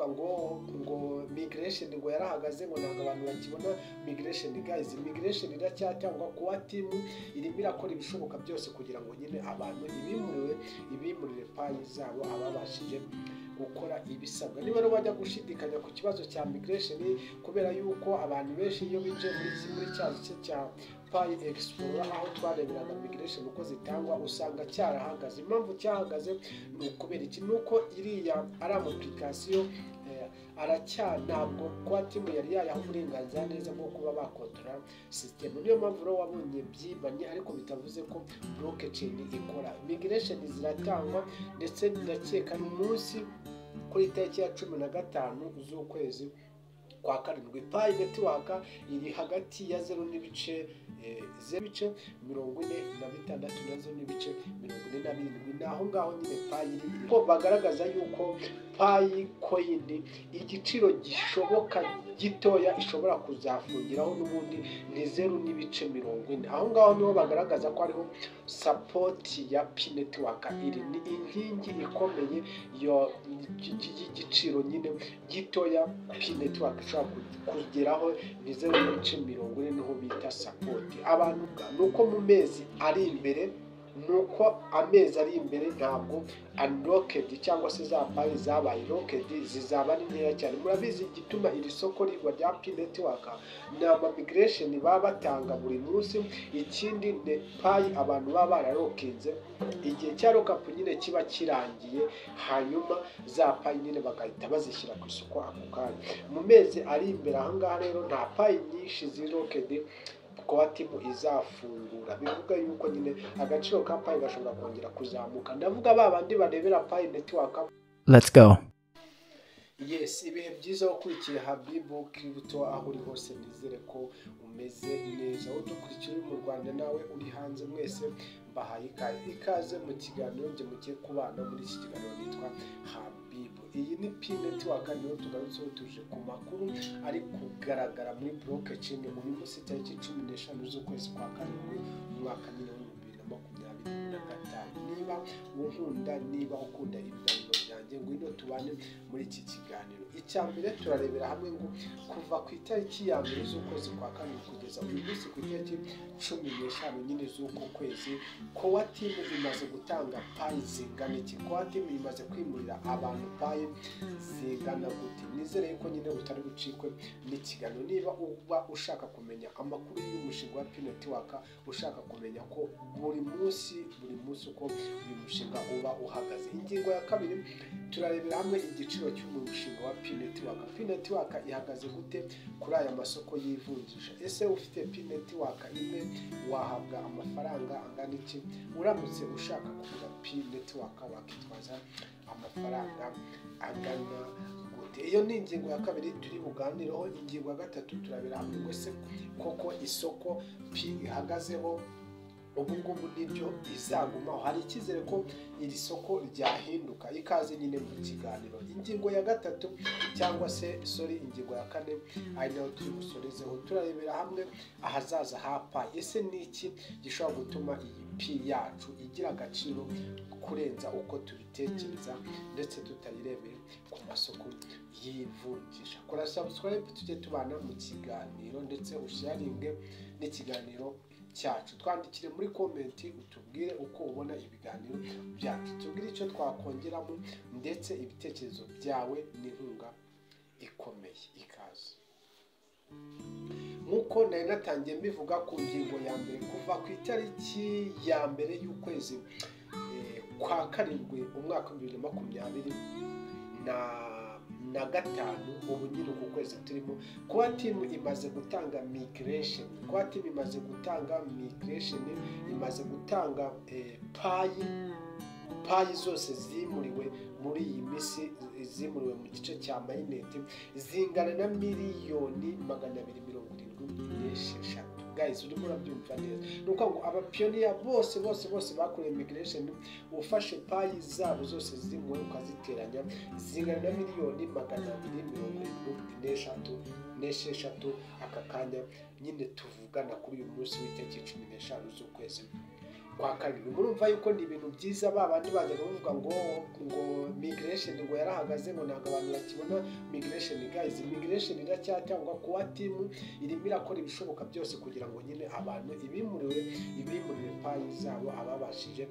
kuvuga ngo migration ngo yarahagaze, ngo ntabwo abantu bakibona migration. Guys, migration iracyatangwa. Core team irimo irakora ibishoboka byose kugira ngo nyine abantu ibimurire Pi zabo, ababashije gukora ibisabwa. Niba rero bajya gushidikanya ku kibazo cya migration, kubera yuko abantu benshi iyo binjiye muri cya gice cya Pi Explorer, aho twareberaga migration uko zitangwa, usanga cyarahagaze. Impamvu cyahagaze ni ukubera iki? Ni uko iriya ari ama application aracya, ntabwo Core Team yari yayaha uburenganzira neza bwo kuba bakontorora system. Niyo mpamvu rero wabonye byibanye, ariko bitavuze ko blockchain ikora. Migration ziratangwa, ndetse ndakeka umunsi kuri itariki ya 15 z'ukwezi kwa karindwi, Pi Network iri hagati ya 0.46 na 0.47. Ni aho ngaho nyine Pi iri, ko bagaragaza yuko Pi coin igiciro gishoboka gitoya ishobora kuzafungiraho n'ubundi ni 0.40. Aho ngaho niho bagaragaza ko hariho support ya Pi Network iri, ni inkingi ikomeye y'igiciro nyine gitoya Pi Network ishobora kugeraho ni 0.40, niho bita support. Abantu ni uko mu mezi ari imbere, ni uko amezi ari imbere ntabwo unlocked cyangwa se za Pi zabaye locked zizaba ari nkeya cyane. Murabizi, igituma iri soko rigwa rya Pi Network ni ama migration baba batanga buri munsi. Ikindi ni Pi abantu baba baralockinze, igihe cya lockup nyine kiba kirangiye, hanyuma za Pi nyine bagahita bazishyira ku isoko ako kanya. Mu mezi ari imbere ahangaha rero nta Pi nyinshi ziri locked Core Team izafungura, bivuga yuko nyine agaciro ka Pi gashobora kongera kuzamuka. Ndavuga ba bandi barebera Pi Network. Let's go. Yes, ibihe byiza. Ukurikiye Habibu Crypto aho uri hose, nizere ko umeze neza. Udukurikiye uri mu Rwanda, nawe uri hanze, mwese mbahaye ikaze, ikaze mu kiganiro. Njye mugiye kubana muri iki kiganiro nitwa Habibu. Iyi ni Pi Network, niyo tugarutseho. Tuje ku makuru ari kugaragara muri blockchain uyu munsi, tariki 15 z'ukwezi kwa karindwi, umwaka nyine wa 2025. Niba unkunda, niba ukunda ibiganiro byanjye, ngwino tubane muri iki kiganiro. Icya mbere turarebera hamwe ngo kuva ku itariki ya 1 z'ukwezi kwa karindwi kugeza uyu munsi ku itariki 15 nyine z'uku kwezi, Core Team imaze gutanga Pi zingana iki? Core Team imaze kwimurira abantu Pi zingana gute? Nizere ko nyine utari bucikwe n'ikiganiro niba uba ushaka kumenya amakuru y'umushinga wa Pi Network, ushaka kumenya ko buri munsi, buri munsi uko uyu mushinga uba uhagaze. Ingingo ya kabiri, turarebera hamwe igiciro cy'umushinga wa Pi Network. Pi Network ihagaze gute kuri aya masoko y'ivunjisha? Ese ufite Pi Network imwe wahabwa amafaranga angana iki? Uramutse ushaka kugura Pi Network wakitwaza amafaranga angana gute? Iyo ni ingingo ya kabiri turi buganireho. Ingingo ya gatatu, turabera hamwe ngo ese koko isoko Pi ihagazeho ubu ngubu nibyo izagumaho? Hari icyizere ko iri soko ryahinduka? Ikaze nyine mu kiganiro. Ingingo ya gatatu, cyangwa se sorry, ingingo ya kane, ari nayo turi busorezeho, turarebera hamwe ahazaza ha Pi. Ese ni iki gishobora gutuma iyi Pi yacu igira agaciro kurenza uko tubitekereza, ndetse tutayirebeye ku masoko y'ivunjisha? Kora subscribe tujye tubana mu kiganiro, ndetse usharinge n'ikiganiro cyacu. Twandikire muri comment utubwire uko ubona ibiganiro byacu, tubwire icyo twakongeramo, ndetse ibitekerezo byawe n'inkunga ikomeye. Ikaze. Nk'uko nari natangiye mbivuga ku ngingo ya mbere, kuva ku itariki ya 1 y'ukwezi kwa karindwi, umwaka wa 2025, ubu nyine uku kwezi turimo, Core Team imaze gutanga migration. Core Team imaze gutanga migration, imaze gutanga Pi zose zimuriwe muri iyi minsi, zimuriwe mu gice cya mainnet, zingana na miliyoni 276. Guys, urimo urabyumva neza? Ni ukuvuga ngo abapioneer bose bose bose bakoreye migration, ufashe Pi zabo zose zimuwe ukaziteranya, zingana na miliyoni 276 aka kanya nyine tuvugana, kuri uyu munsi w'itariki 15 z'ukwezi. kwa karindwi. Murumva yuko ni ibintu byiza. Ba bandi bajyaga bavuga ngo migration ngo yarahagaze, ngo ntabwo abantu bakibona migration. Guys, migration iracyatangwa. Kuba team irimo irakora ibishoboka byose kugira ngo nyine abantu ibimuriwe Pi zabo, ababashije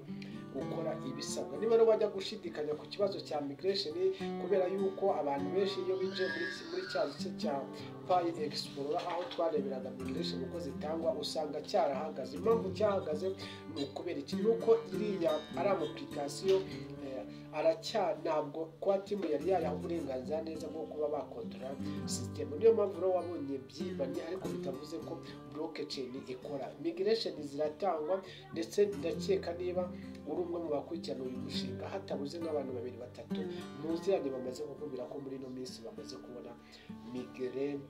gukora ibisabwa. Niba rero wajya gushidikanya ku kibazo cya migration, kubera yuko abantu benshi iyo binjiye muri cya gice cya Pi Explorer, aho twareberaga migration uko zitangwa, usanga cyarahagaze. Impamvu cyahagaze ni ukubera iki? Ni uko iriya ari application aracya ntabwo kuba team yari yayaha uburenganzira neza bwo kuba bakontorora system. Niyo mpamvu rero wabonye byibanye, ariko bitavuze ko blockchain ikora. Migration ziratangwa, ndetse ndakeka niba uri umwe mu bakurikirana uyu mushinga, hatabuze nk'abantu babiri batatu muziranye bamaze kukubwira ko muri ino minsi bamaze kubona migration.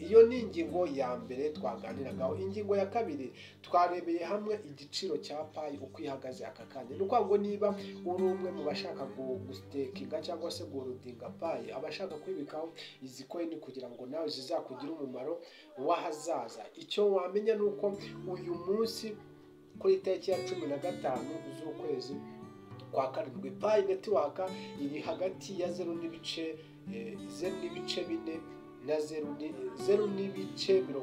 Iyo ni ingingo ya mbere twaganiragaho. Ingingo ya kabiri, twarebeye hamwe igiciro cya Pi uko ihagaze aka kanya. Ni ukuvuga ngo niba uri umwe mu bashaka gustakinga cyangwa se guholdinga Pi, abashaka kwibikaho izi coin kugira ngo nawe zizakugire umumaro w'ahazaza, icyo wamenya ni uko uyu munsi kuri itariki ya 15 z'ukwezi kwa karindwi, Pi Network iri hagati ya 0.0, 0.4 na 0.46 na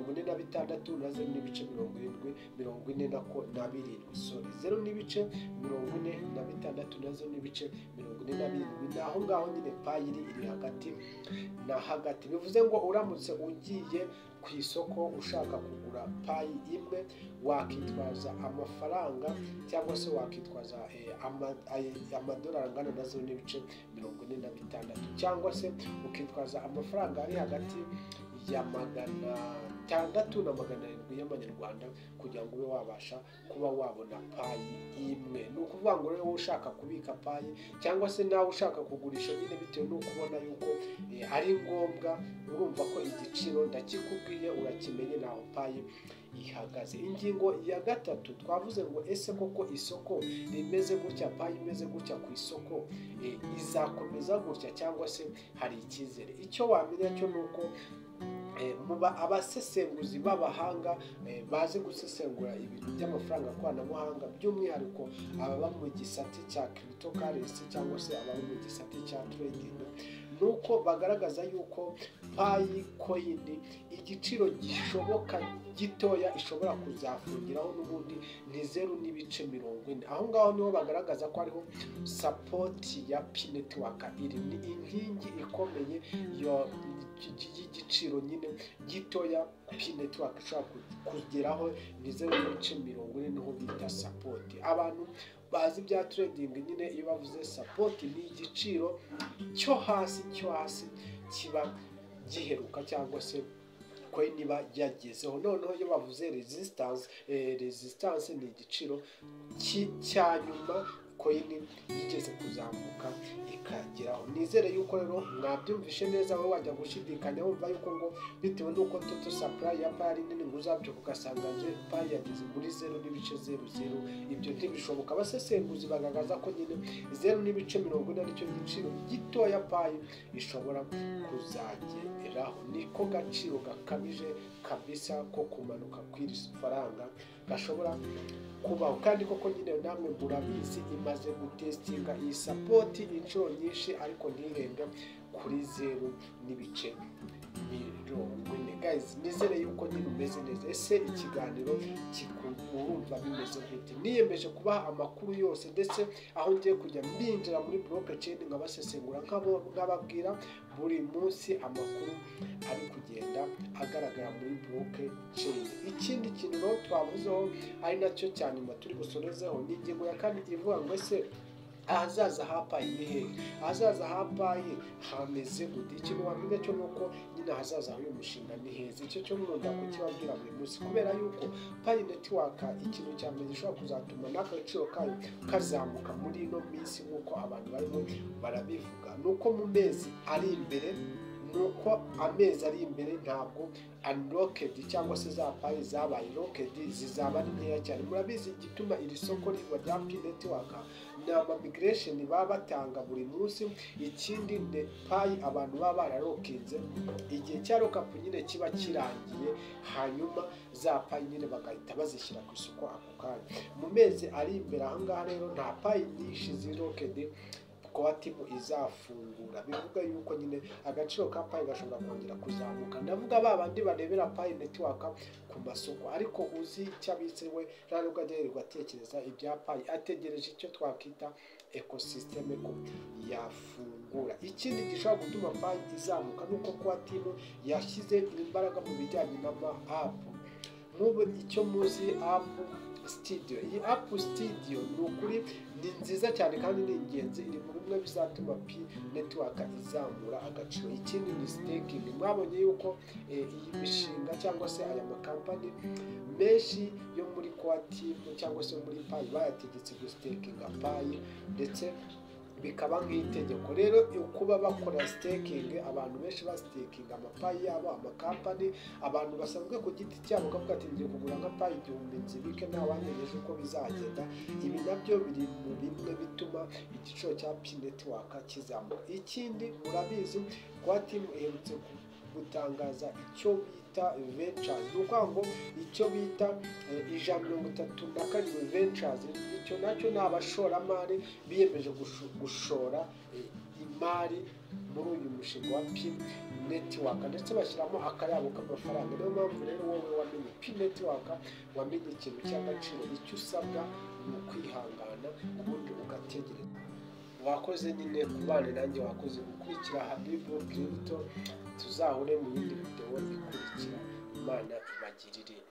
0.70, 47, sorry, 0.46 na 0.47. Ni aho ngaho nyine Pi iri hagati na hagati. Bivuze ngo uramutse ugiye ku isoko ushaka kugura Pi imwe, wakitwaza amafaranga cyangwa se wakitwaza amadolari angana na 0.46, cyangwa se ukitwaza amafaranga ari hagati ya 600 na 700 y'amanyarwanda kugira ngo ube wabasha kuba wabona Pi imwe. Ni ukuvuga ngo rero ushaka kubika Pi cyangwa se nawe ushaka kugurisha nyine bitewe n'uko ubona yuko ari ngombwa, urumva ko igiciro ndakikubwiye, urakimenye naho Pi ihagaze. Ingingo ya gatatu twavuze ngo: ese koko isoko rimeze gutya, Pi imeze gutya ku isoko, izakomeza gutya cyangwa se hari icyizere? Icyo wamenya cyo ni uko muba abasesenguzi b'abahanga bazi gusesengura ibintu by'amafaranga koranabuhanga, by'umwihariko ababa mu gisate cya cryptocurrency cyangwa se ababa mu gisate cya trading, nuko bagaragaza yuko Pi coin igiciro gishoboka gitoya ishobora kuzafungiraho n'ubundi ni 0.40. Aho ngaho niho bagaragaza ko hariho support ya Pi Network iri, ni inkingi ikomeye y'igiciro nyine gitoya Pi Network ishobora kugeraho, ni 0.40, niho bita support. Abantu bazi ibya trading nyine, iyo bavuze support ni igiciro cyo hasi, cyo hasi kiba giheruka cyangwa se coin iba yagezeho. Noneho iyo bavuze resistance, resistance ni igiciro cya nyuma coin yigeze kuzamuka ikageraho. Nizere yuko rero mwabyumvishe neza. Wowe wajya gushidikanya wumva yuko ngo bitewe n'uko total supply ya Pi ari nini, ngo uzabyuka ugasanga Pi yageze muri 0.00, ibyo ntibishoboka. Abasesenguzi bagaragaza ko nyine 0.40 aricyo giciro gitoya Pi ishobora kuzageraho. Niko gaciro gakabije kabisa ko kumanuka kw'iri faranga gashobora kubaho. Kandi koko nyine namwe murabizi, imaze gutestinga iyi support inshuro nyinshi ariko ntirenge kuri 0.40. Guys, nizere yuko nyine umeze neza. Ese ikiganiro urumva bimeze gute? Niyemeje kubaha amakuru yose, ndetse aho ngiye kujya mbinjira muri blockchain nkabasesengura, nkababwira buri munsi amakuru ari kugenda agaragara muri blockchain. Ikindi kintu rero twavuzeho, ari nacyo cya nyuma turi busorezeho, ni ingingo ya kane ivuga ngo: ese ahazaza ha Pi ni hehe? Ahazaza ha Pi hameze gute? Ikintu wamenya cyo ni uko nyine ahazaza h'uyu mushinga ni heza. Icyo cyo nkunda kukibabwira buri munsi, kubera yuko Pi Network ikintu cya mbere gishobora kuzatuma n'agaciro kayo kazamuka muri ino minsi nk'uko abantu barimo barabivuga, ni uko mu mezi ari imbere Ni uko amezi ari imbere ntabwo unlocked cyangwa se za Pi zabaye locked zizaba ari nkeya cyane. Murabizi, igituma iri soko riba rya Pi Network ni ama migration baba batanga buri munsi. Ikindi ni Pi abantu baba baralockinze, igihe cya lockup nyine kiba kirangiye, hanyuma za Pi nyine bagahita bazishyira ku isoko ako kanya. Mu mezi ari imbere ahangaha rero nta Pi nyinshi zilocked Core Team izafungura, bivuga yuko nyine agaciro ka Pi gashobora kongera kuzamuka. Ndavuga ba bandi barebera Pi Network ku masoko, ariko uzi icyo abitse we nta nubwo ajya yirirwa atekereza ibya Pi, ategereje icyo twakita ecosystem ko yafungura. Ikindi gishobora gutuma Pi izamuka ni uko Core Team yashyize imbaraga mu bijyanye n'ama app. Nk'ubu icyo muzi, App Studio. Iyi App Studio ni ukuri ni nziza cyane kandi ni ingenzi, iri mu bimwe bizatuma Pi Network izamura agaciro. Ikindi ni staking. Mwabonye yuko iyi mishinga cyangwa se aya makampani menshi yo muri Core Team cyangwa se muri Pi bayategetse gustakinga Pi, ndetse bikaba nk'itegeko. Rero kuba bakora staking, abantu benshi bastakinga amaPi yabo, amakampani, abantu basanzwe ku giti cyabo, ukavuga ati ngiye kugura nka Pi 1000 nzibike, ntawamenyesha uko bizagenda. Ibi nabyo biri mu bimwe bituma igiciro cya Pi Network kizamuka. Ikindi murabizi, Core Team iherutse gutangaza icyo bita ventures, ni ukuvuga ngo icyo bita 137 Ventures. Icyo nacyo ni abashoramari biyemeje gushora imari muri uyu mushinga wa Pi Network, ndetse bashyiramo akayabo k'amafaranga. Niyo mpamvu rero wowe wamenye Pi Network, wamenye ikintu cy'agaciro, icyo usabwa ni ukwihangana ubundi ugategereza. Wakoze nyine kubana nanjye, wakoze gukurikira Habibu Crypto. Tuzahure mu yindi videwo ikurikira. Imana ibagirire.